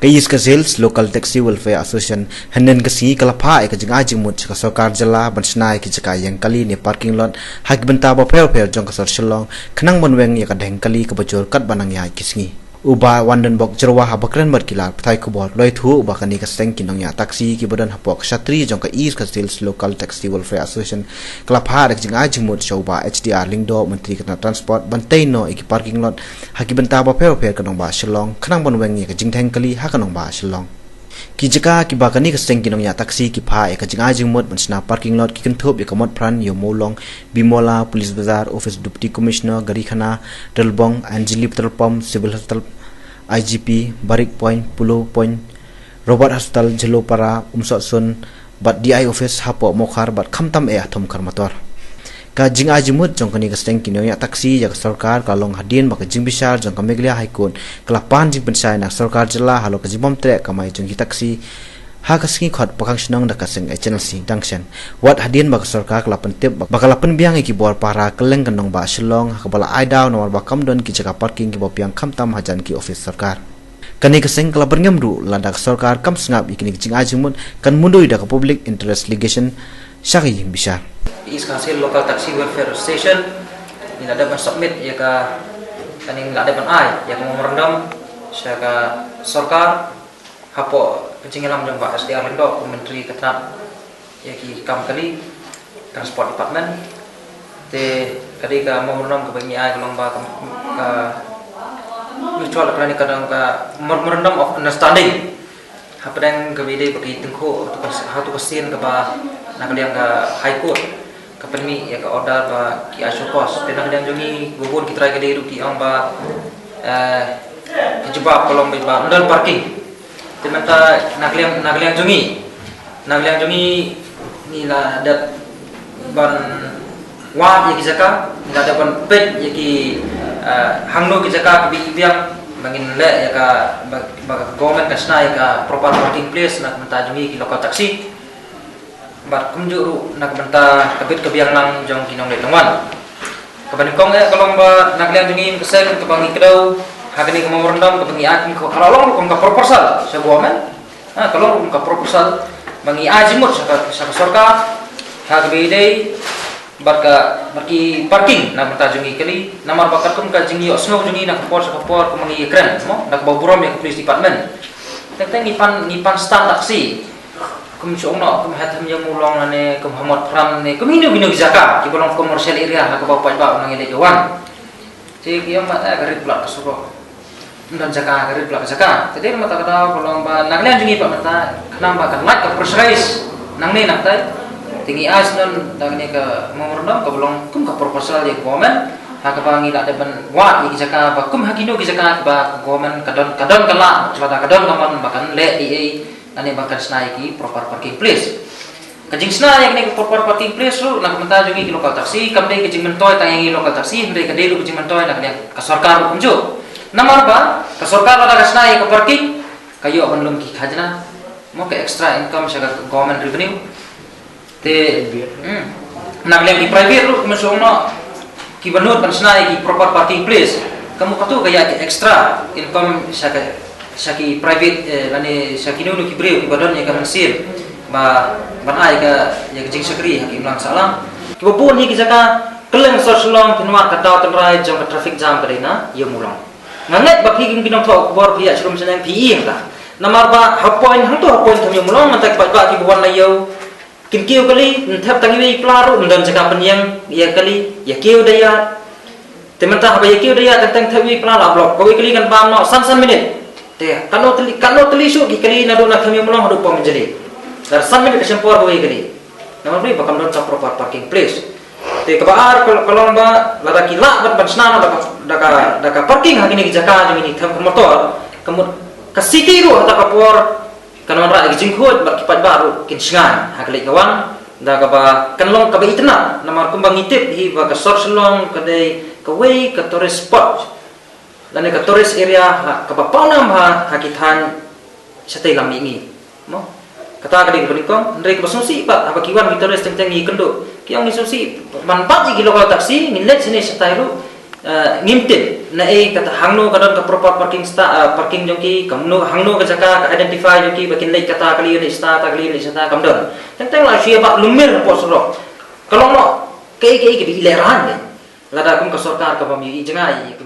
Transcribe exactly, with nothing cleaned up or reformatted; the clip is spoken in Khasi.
Ka East Khasi Hills Local Taxi Welfare Association hynnin ka sngi ka la phah ïa ka jingai jingmut sha ka sorkar jylla ban shna ïa ki jaka ïeng kali ne parking lot ha ki bynta bapher bapher jong ka sor Shillong, khnang ban weng ïa ka dheng kali kaba jur katba nang ïaid ki sngi. U Bah Wandenbok Jyrwa haba kren bad ki lad pathai khubor, u la ïathuh ba kane ka seng ki nongñiah taxi kiba don hapoh ka shatri jong ka East Khasi Hills Local Taxi Welfare Association ka la phah da ka jingai jingmut sha u Bah H D R Lyngdoh, Myntri ka tnad Transport, ban tei noh ïa ki parking lot ha ki bynta bapher bapher ka nongbah Shillong, khnang ban weng ïa ka jingdheng kali ha ka nongbah Shillong. Ki jaka kiba kane ka seng ki nongñiah taxi ki phah ïa ka jingai jingmut ban shna parking lot ki kynthup ïa ka Motphran, Ïew Mawlong, Bimola, Police Bazar, Office Deputy Commissioner, Garikhana, Relbong, Anjali Petrol Pump, Civil Hospital, I G P, Barik Point, Polo Point, Robert Hospital, Jhalopara, Umsoksun, bad D I Office hapoh Mawkhar bad khamtam eh ha Thumkhar Mator. Ka jingai jingmut jong kane ka seng ki nongñiah taxi ïa ka sorkar ka long hadien ba ka jingbishar jong ka Meghalaya High Court ka la pan jingpynshai na ka sorkar jylla halor ka jingbym treh kamai jong ki taxi ha ka sngi khot Pakhang Shnong da ka seng H N L C dang shen. Wat hadien ba ka sorkar ka la pyntip ba ka la pynbiang ïa ki bor pahara kylleng ka nongbah Shillong ha kaba la ai daw namar ba kam don ki jaka parking kiba biang khamtam hajan ki office sorkar. Kane ka seng ka la byrngem ruh lada ka sorkar kam sngap ïa kine ki jingai jingmut kan mudui da ka Public Interest Litigation sha ka ïing bishar. East Khasi Hills Local Taxi Welfare Association ngi la dep ban submit ïa ka, kane ngi la dep ban ai ïa ka memorandum sha ka sorkar hapoh ka jingïalam jong Bah H D R Lyngdoh, u Myntri ka tnad ïa ki kam kali, Transport Department. Te ka dei ka memorandum kaba ngi ai ka long ba ka, ka mutual, ka dei ka dang ka Memorandum of Understanding hapdeng kaba ïadei bad ki tyngkhuh ha tu ka, ha tu ka sien kaba na ka liang ka High Court ka pynmih ïa ka order ba ki ai show cause. Te na ka liang jong ngi, bun ki trai ka dei ruh ki ong ba, eh, ka jubab ka long ba ym don parking. Te mynta na ka liang, na ka liang jong ngi, na ka liang jong ngi, ngi la dep ban wad ïa ki jaka, ngi la dep ban peit ïa ki, eh, hangno ki jaka kiba i biang ba ngin leh ïa ka, ba, ba ka government kan shna ïa ka proper parking place na ka bynta jong ngi ki local taxi. Bad kumjuh ruh na ka bynta ka bit ka biang lang jong ki nongleit nongwan. Kaba nyngkong eh ka long ba na ka liang jong ngi ka seng kaba ngi kdew ha kane ka memorandum kaba ngi ai kum ka, ka la long ruh kum ka proposal sha government. Ha, ka long ruh kum ka proposal ba ngi ai jingmut sha ka, sha ka sorkar ha kaba ïadei bad ka, bad ki parking na ka bynta jong ngi kali, namar ba katkum ka jingïohsngew jong ngi na ka por sha ka por kumba ngi ïakren mo, na kaba burom ïa ka police department. Teng teng ngi pan, ngi pan stand taxi. Kum shu ong noh, kum ha Them Ïew Mawlong lane, kum ha Motphran ne, kum hino hino ki jaka kiba long commercial area ha kaba u paidbah u nang ïaleit ïawan. Te ki ong ba, eh, ka rit bad ka surok. Ym don jaka, ka rit bad ka jaka. Te dei mynta ka daw ka long ba na ka liang jong ngi pat mynta, khnang ba kan lait ka pressurize nangne nangtai. Te ngi ai sngewbha da kane ka memorandum kaba long kum ka proposal ïa ka government ha kaba ngi lah dep ban wad ïa ki jaka ba kum ha kino ki jaka ba ka government ka don, ka don ka lah, lada ka don ka mon ba kan leh ei ei lane ba kan shna ïa ki proper parking place. Ka jingshna ïa kane ka proper parking place ruh na ka bynta jong ngi ki local taxi kam dei ka jingmyntoi tang ïa ngi local taxi, hynrei ka dei ruh ka jingmyntoi na ka liang ka sorkar ruh kumjuh. Namar ba ka sorkar lada ka shna ïa ka parking, ka ïoh ban lum ki khajna, mo, ka extra income sha ka government revenue. Te, hmm, na ka liang ki private ruh kumjuh, mo, kiba nud ban shna ïa ki proper parking place, ka mut katu ka ïa ki extra income sha ka, sha ki private, eh, lane sha kino kino ki briew kiba don ïa ka mynsiem ba ban ai ka, ïa ka jingshakri ha ki imlang sahlang. Kiba bun hi ki jaka kylleng sor Shillong, phin wad ka daw tynrai jong ka traffic jam ka dei na Ïew Mawlong. Nga ngeit ba phi kum ki nongthoh khubor phi ïa shrum shaneng phi ïeng ta. Namar ba ha point hangto ha point Them Ïew Mawlong mynta ki paidbah kiba wan na ïew kin kiew kali, ym thep tang iwei i pla ruh, ym don jaka pynïeng ïa kali, ïa kiew da ïa. Te mynta haba ïa kiew da ïa teng teng thep iwei i pla la block. Kawei kali kan bam noh san san minit. Te katno tylli, katno tylli shuh ki kali naduh na Them Ïew Mawlong haduh Pom Jali. Lar san minit ka shim por kawei kali. Namar balei ba kam don sa proper parking place. Te kaba ar ka, ka long ba lada ki lah ban, ban shna noh da ka, da ka, da ka parking ha kine ki jaka jong ngi ki them ka motor, ka mut ka city ruh ha kata ka por kan wanrah ïa ka jingkhuid bad ki paidbah ruh kin shngaiñ ha ka leit ka wan, da kaba kan long kaba itynnad, namar kumba ngi tip hi ba ka sor Shillong ka dei kawei ka tourist spot lane ka tourist area ha kaba pawnam ha, ha ki thaiñ shatei lam mihngi. Mo? Kata ka dei kaba nyngkong, hynrei kaba sngewsih pat haba ki wan ki tourist teng teng ngi kynduh, ki ong ngi sngewsih ban bat ïa ki local taxi, ngin leit shane shatai ruh. Uh, ngim tip na ei kata hangno ka don ka proper parking sta uh, parking jong ki, kamno hangno ka jaka ka identify jong ki ba kin leit kata ka liu leit sta ta ka liu leit sta kam don. Teng teng la shu ïa ba lumir hapoh surok. Ka long noh kaei kaei ka dei leran ne. Lada kum ka sorkar ka bam ïa i jngai ïa ka